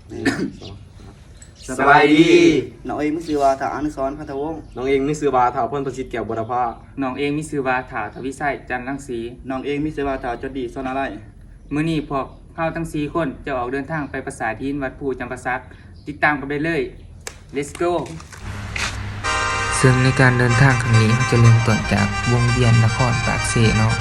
ໜຶ່ງ ສອງ ສະບາຍດີ ນ້ອງເອງມີຊື່ວ່າ ທ້າວອະນຸສອນ ພັນທະວົງ. ນ້ອງເອງມີຊື່ວ່າ ທ້າວພອນປະສິດ ແກ້ວບູລະພາ. ນ້ອງເອງມີຊື່ວ່າ ທ້າວທະວີໄຊ ຈັນລັງສີ. ນ້ອງເອງມີຊື່ວ່າ ທ້າວຈອດດີ ສອນາໄລ. ມື້ນີ້ພວກເຮົາທັງສີ່ຄົນຈະອອກເດີນທາງໄປປາສາດຫີນ ວັດພູຈຳປາສັກ. ຕິດຕາມກັນໄປເລີຍ. Let's go. ເຊິ່ງໃນການເດີນທາງຄັ້ງນີ້ ເຮົາຈະເລີ່ມຕົ້ນຈາກວົງວຽນນະຄອນປາກເຊເນາະ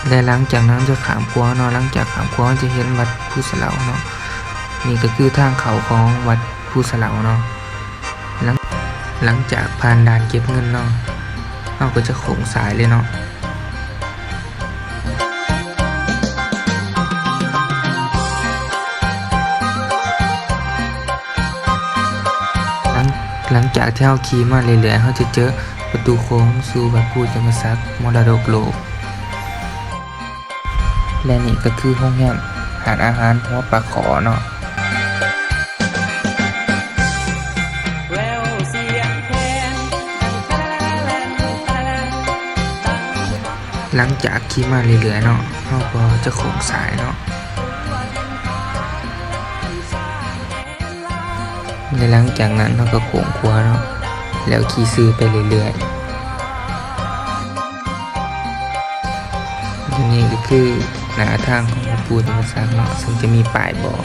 ແລະ ຫຼັງຈາກນັ້ນຈະຂ້າມຂົວເນາະ, ຫຼັງຈາກຂ້າມຂົວເຮົາຈະເຫັນວັດພູສະເຫຼົາເນາະ. ນີ້ກໍຄືທາງເຂົ້າຂອງວັດພູສະເຫຼົາເນາະ. ຫຼັງ ຫຼັງຈາກຜ່ານດ່ານເກັບເງິນເນາະ, ເຮົາກໍຈະໂຄ້ງຊ້າຍເລີຍເນາະ. ຫຼັງ ຫຼັງຈາກທີ່ເຮົາຂີ່ມາເລື້ອຍໆ ເຮົາຈະເຈີປະຕູໂຄ້ງສູ່ວັດພູຈຳປາສັກມໍລະດົກໂລກ. ແລະ ນີ້ກໍຄືໂຮງແຮມຮ້ານອາຫານຫົວປາຂໍເນາະ. ຫຼັງຈາກຂີ່ມາເລື້ອຍໆເນາະ, ເຮົາກໍຈະໂຄ້ງຊ້າຍເນາະ. ແລະ ຫຼັງຈາກນັ້ນເຮົາກໍໂຄ້ງຂວາເນາະ ແລ້ວຂີ່ຊື່ໄປເລື້ອຍໆ. ແລະ ນີ້ກໍຄືໜ້າທາງຂອງວັດພູຈຳປາສັກເນາະ, ເຊິ່ງຈະມີປ້າຍບອກ.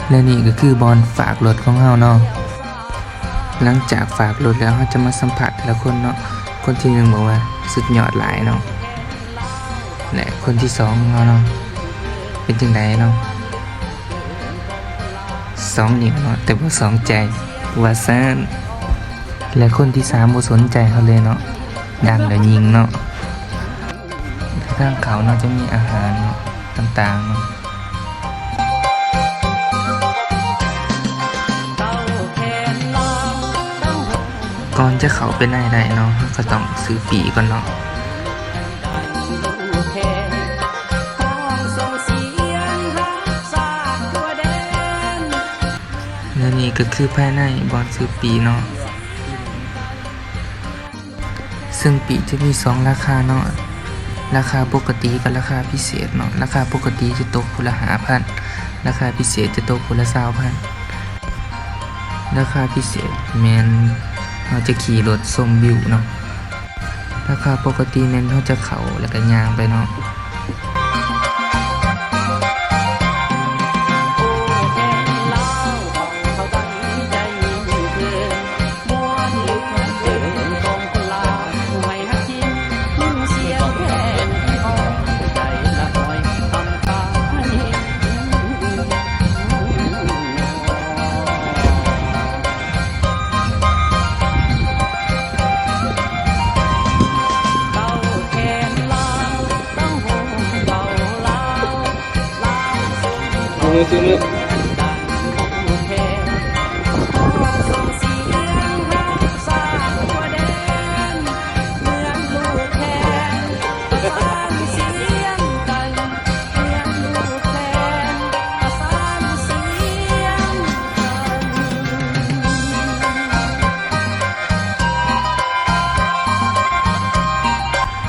ແລະ ນີ້ກໍຄືບ່ອນຝາກລົດຂອງເຮົາເນາະ. ຫຼັງຈາກຝາກລົດແລ້ວ ເຮົາຈະມາສຳພາດແຕ່ລະຄົນເນາະ. ຄົນທີໜຶ່ງບອກວ່າ ສຸດຍອດຫຼາຍເນາະ ແລະ ຄົນທີສອງຂອງເຮົາເນາະ ເປັນຈັ່ງໃດເນາະ? ສອງນິ້ວເນາະ ແຕ່ບໍ່ສອງໃຈ ວ່າຊັ້ນ. ແລະ ຄົນທີສາມບໍ່ສົນໃຈເຮົາເລີຍເນາະ ດັງແລ້ວຍິງເນາະ. ທາງເຂົ້າເນາະ ຈະມີອາຫານເນາະ ຕ່າງໆເນາະ. ກ່ອນຈະເຂົ້າໄປໃນໄດ້ເນາະ ເຮົາກໍຕ້ອງຊື້ປີ້ກ່ອນເນາະ. ແລະ ນີ້ກໍຄືພາຍໃນບ່ອນຊື້ປີ້ເນາະ. ເຊິ່ງປີ້ຈະມີສອງລາຄາເນາະ, ລາຄາປົກກະຕິກັບລາຄາພິເສດເນາະ. ລາຄາປົກກະຕິຈະຕົກຜູ້ລະຫ້າພັນ, ລາຄາພິເສດຈະຕົກຜູ້ລະຊາວພັນ. ລາຄາພິເສດແມ່ນເຮົາຈະຂີ່ລົດຊົມວິວເນາະ, ລາຄາປົກກະຕິແມ່ນເຮົາຈະເຂົ້າແລ້ວກະຍ່າງໄປເນາະ.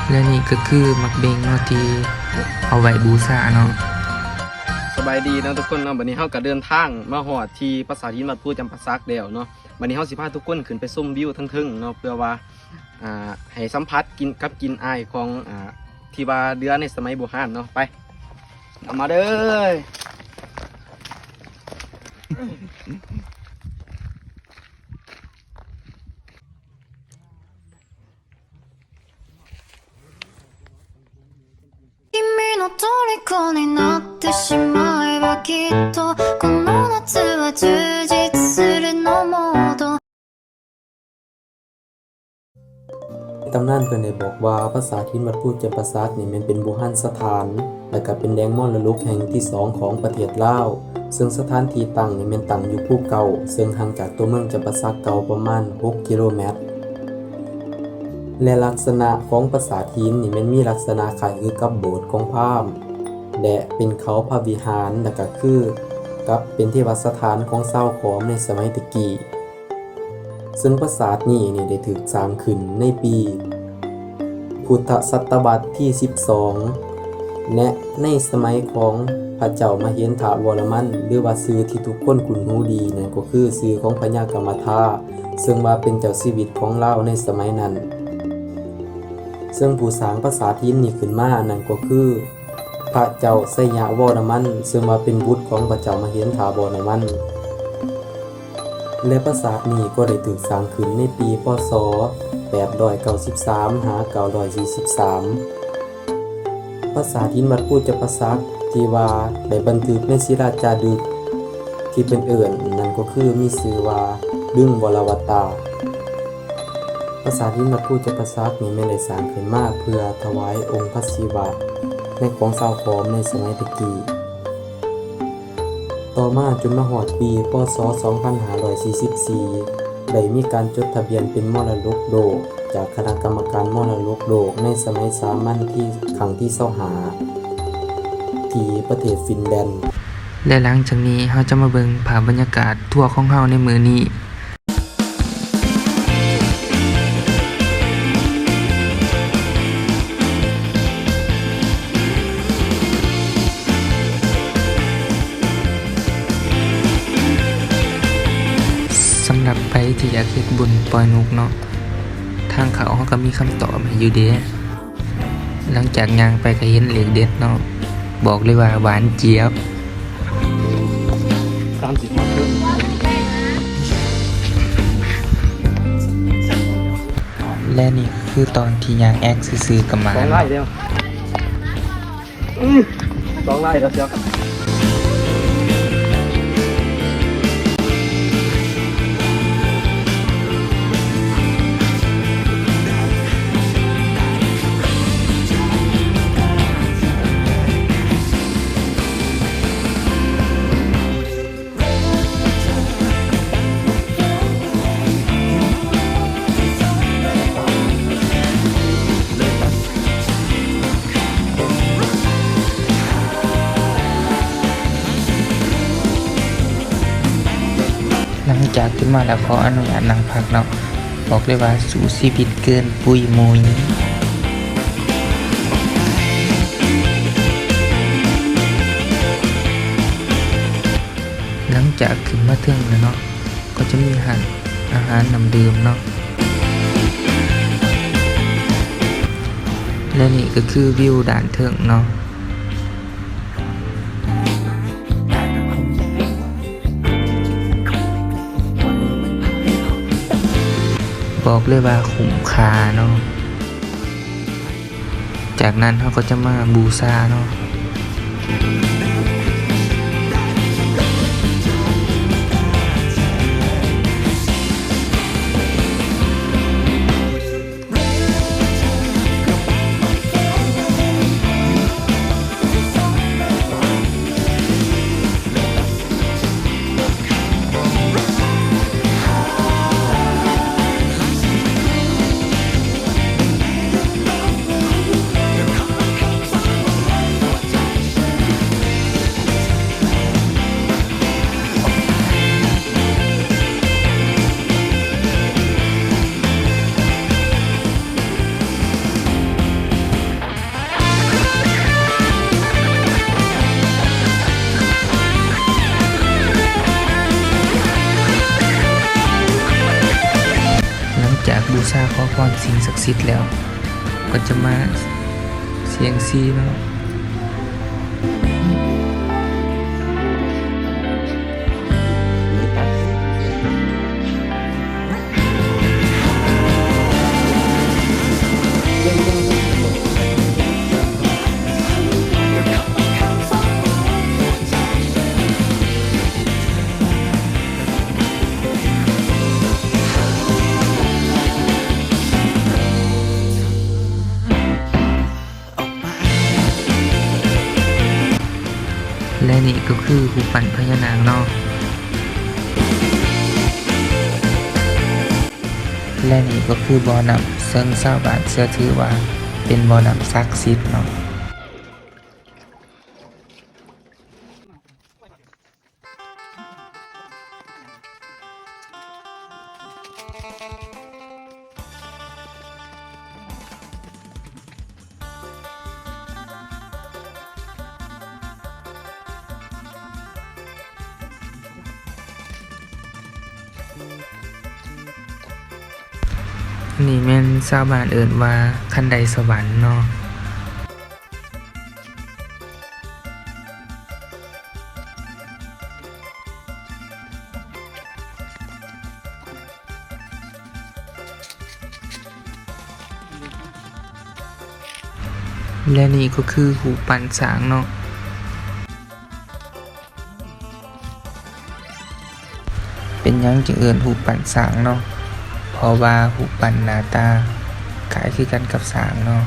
ແລະ ນີ້ກໍຄືໝາກເບັງເນາະ ທີ່ເອົາໄວ້ບູຊາເນາະ. ສະບາຍດີເນາະທຸກຄົນເນາະ, ບັດນີ້ເຮົາກໍເດີນທາງມາຮອດທີ່ປາສາດຫີນວັດພູຈຳປາສັກແລ້ວເນາະ. ບັດນີ້ເຮົາຊິພາທຸກຄົນຂຶ້ນໄປຊົມວິວທາງເທິງເນາະ ເພື່ອວ່າ ອ່າ ໃຫ້ສຳຜັດກິ່ນ ກັບກິ່ນອາຍຂອງ ອ່າ ທີ່ວ່າເຫຼືອໃນສະໄໝບູຮານເນາະ. ໄປ ເອົາມາເດີ. 君の虜になってしまえばきっとこの夏は充実するのモード ໃນຕຳນານເພິ່ນໄດ້ບອກວ່າ ປາສາດຫີນວັດພູຈຳປາສັກນີ້ແມ່ນເປັນບູຮານສະຖານ ແລະກະເປັນແຫຼ່ງມໍລະດົກແຫ່ງທີສອງຂອງປະເທດລາວ, ເຊິ່ງສະຖານທີ່ຕັ້ງນີ້ແມ່ນຕັ້ງຢູ່ພູເກົ້າ ເຊິ່ງຫ່າງຈາກຕົວເມືອງຈຳປາສັກເກົ່າປະມານຫົກກິໂລແມັດ. ແລະ ລັກສະນະຂອງປາສາດຫີນນີ້ແມ່ນມີລັກສະນະຄ້າຍຄືກັບໂບດຂອງພາມ. ແລະ ເປັນເຂົາພະວິຫານ ແລະ ກະຄືກັບເປັນເທວະສະຖານຂອງຊາວຂອມໃນສະໄໝແຕ່ກີ້. ເຊິ່ງປາສາດນີ້ນີ້ໄດ້ຖືກສ້າງຂຶ້ນໃນປີພຸດທະສະຕະວັດທີສິບສອງ ແລະ ໃນສະໄໝຂອງພະເຈົ້າມະເຫນທະວໍລະມັນ ຫຼືວ່າຊື່ທີ່ທຸກຄົນຄຸ້ນຫູດີ ນັ້ນກໍຄືຊື່ຂອງພະຍາກຳມະທາ ເຊິ່ງວ່າເປັນເຈົ້າຊີວິດຂອງລາວໃນສະໄໝນັ້ນ. ເຊິ່ງຜູ້ສ້າງປາສາດຫີນນີ້ຂຶ້ນມານັ້ນກໍຄື ພະເຈົ້າໄຊຍະວໍລະມັນ ເຊິ່ງວ່າເປັນບຸດຂອງພະເຈົ້າມະເຫນທະວໍລະມັນ ແລະ ປາສາດນີ້ກໍໄດ້ຖືກສ້າງຂຶ້ນໃນປີ ພ.ສ. ແປດຮ້ອຍເກົ້າສິບສາມ ຫາ ເກົ້າຮ້ອຍສີ່ສິບສາມ. ປາສາດຫີນວັດພູຈຳປາສັກ ທີ່ວ່າໄດ້ບັນທຶກໃນສິລາຈາລຶກທີ່ເພິ່ນເອີ້ນນັ້ນກໍຄືມີຊື່ວ່າ ບຶງວະລະວັດຕາ. ປາສາດຫີນວັດພູຈຳປາສັກນີ້ແມ່ນໄດ້ສ້າງຂຶ້ນມາເພື່ອຖວາຍອົງພະສິວະໃນຂອງຊາວຂອມໃນສະໄໝແຕ່ກີ້. ຕໍ່ມາຈົນມາຮອດປີ ພ.ສ. ສອງພັນຫ້າຮ້ອຍສີ່ສິບສີ່ ໄດ້ມີການຈົດທະບຽນເປັນມໍລະດົກໂລກຈາກຄະນະກຳມະການມໍລະດົກໂລກໃນສະໄໝສາມັນທີ ຄັ້ງທີຊາວຫ້າ ທີ່ປະເທດຟິນແລນ. ແລະ ຫຼັງຈາກນີ້ເຮົາຈະມາເບິ່ງພາບບັນຍາກາດທົວຂອງເຮົາໃນມື້ນີ້. ສຳລັບໃຜທີ່ຢາກເຮັດບຸນປ່ອຍນົກເນາະ, ທາງເຂົ້າເຮົາກໍມີຄຳຕອບໃຫ້ຢູ່ເດ້. ຫຼັງຈາກຍ່າງໄປກໍເຫັນເລກເດັດເນາະ, ບອກເລີຍວ່າຫວານຈຽບ. ແລະ ນີ້ຄືຕອນທີ່ຍ່າງແອກຊື່ໆກໍມາ. ສອງໄລ່ແລ້ວເຊຍ. ຫຼັງຈາກຂຶ້ນມາແລ້ວ ຂໍອະນຸຍາດນັ່ງພັກເນາະ, ບອກເລີຍວ່າສູ້ຊີວິດເກີນປຸ້ຍມຸ້ຍ. ຫຼັງຈາກຂຶ້ນມາເທິງແລ້ວເນາະ ກໍຈະມີຮ້ານອາຫານນ້ຳດື່ມເນາະ ແລະ ນີ້ກໍຄືວິວດ້ານເທິງເນາະ. ບອກເລີຍວ່າຄຸ້ມຄ່າເນາະ. ຈາກນັ້ນເຮົາກໍຈະມາບູຊາເນາະ. ຫຼັງຈາກບູຊາຂໍພອນສິ່ງສັກສິດແລ້ວ ກໍຈະມາສ່ຽງຊີເນາະ. ແລະ ນີ້ກໍຄືຮູບປັ້ນພະຍານາກເນາະ. ແລະ ນີ້ກໍຄືບໍ່ນ້ຳ ເຊິ່ງຊາວບ້ານເຊື່ອຖືວ່າເປັນບໍ່ນ້ຳສັກສິດເນາະ. ອັນນີ້ແມ່ນຊາວບ້ານເອີ້ນວ່າຄັນໄດສະຫວັນເນາະ. ແລະນີ້ກໍຄືຮູບປັ້ນຊ້າງເນາະ. ເປັນຫຍັງຈຶ່ງເອີ້ນຮູບປັ້ນຊ້າງເນາະ? ເພາະວ່າຮູບປັ້ນໜ້າຕາຄ້າຍຄືກັນກັບຊ້າງເນາະ.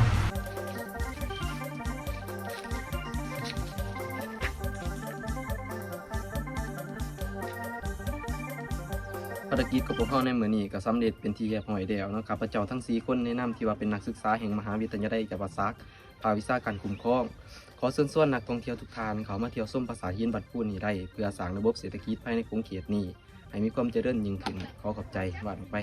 ພາລະກິດຂອງພວກເຮົາໃນມື້ນີ້ກໍສຳເລັດເປັນທີ່ຮຽບຮ້ອຍແລ້ວເນາະ. ຂ້າພະເຈົ້າທັງສີ່ຄົນໃນນາມທີ່ວ່າເປັນນັກສຶກສາແຫ່ງມະຫາວິທະຍາໄລຈຳປາສັກ ພາກວິຊາການຄຸ້ມຄອງ ຂໍເຊີນຊວນນັກທ່ອງທ່ຽວທຸກທ່ານເຂົ້າມາທ່ຽວຊົມປາສາດຫີນບັດພູນີ້ໄດ້ ເພື່ອສ້າງລະບົບເສດຖະກິດພາຍໃນຂົງເຂດນີ້ໃຫ້ມີຄວາມຈະເລີນຍິ່ງຂຶ້ນ. ຂໍຂອບໃຈ. ວ່າອອກໄປ.